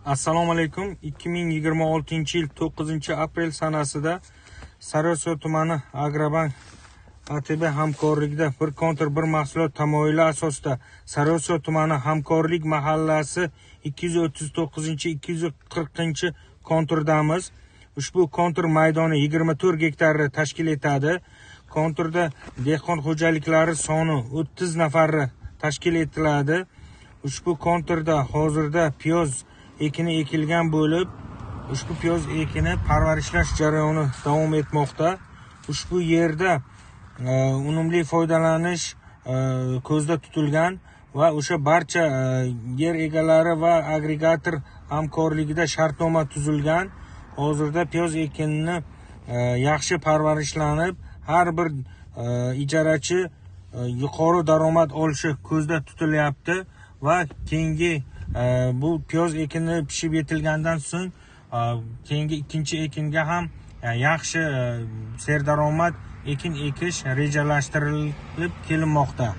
Assalomu alaykum. 2026-yil 9-aprel sanasida Sariosiyo tumani Agrobank ATB hamkorligida bir kontur bir mahsulot tamoyili asosida Sariosiyo tumani Hamkorlik mahallasi 239-240 konturdamiz. Ushbu kontur maydoni 24 gektarni tashkil etadi. Konturda dehqon xo'jaliklari soni 30 nafarni tashkil etiladi. Ushbu konturda hozirda piyoz ekini ekilgan bo'lib, ushbu piyoz ekini parvarishlash jarayoni davom etmoqda. Ushbu yerda unumli foydalanish ko'zda tutilgan va o'sha barcha yer egalari va agregator hamkorligida shartnoma tuzilgan. Hozirda piyoz ekinini yaxshi parvarishlanib, har bir ijarachi yuqori daromad olishi ko'zda tutilyapti va keyingi bu piyoz ekini pishib yetilgandan so'ng keyingi ikkinchi ekinga ham yaxshi serdaromad ekin ekish rejalashtirilib kelinmoqda.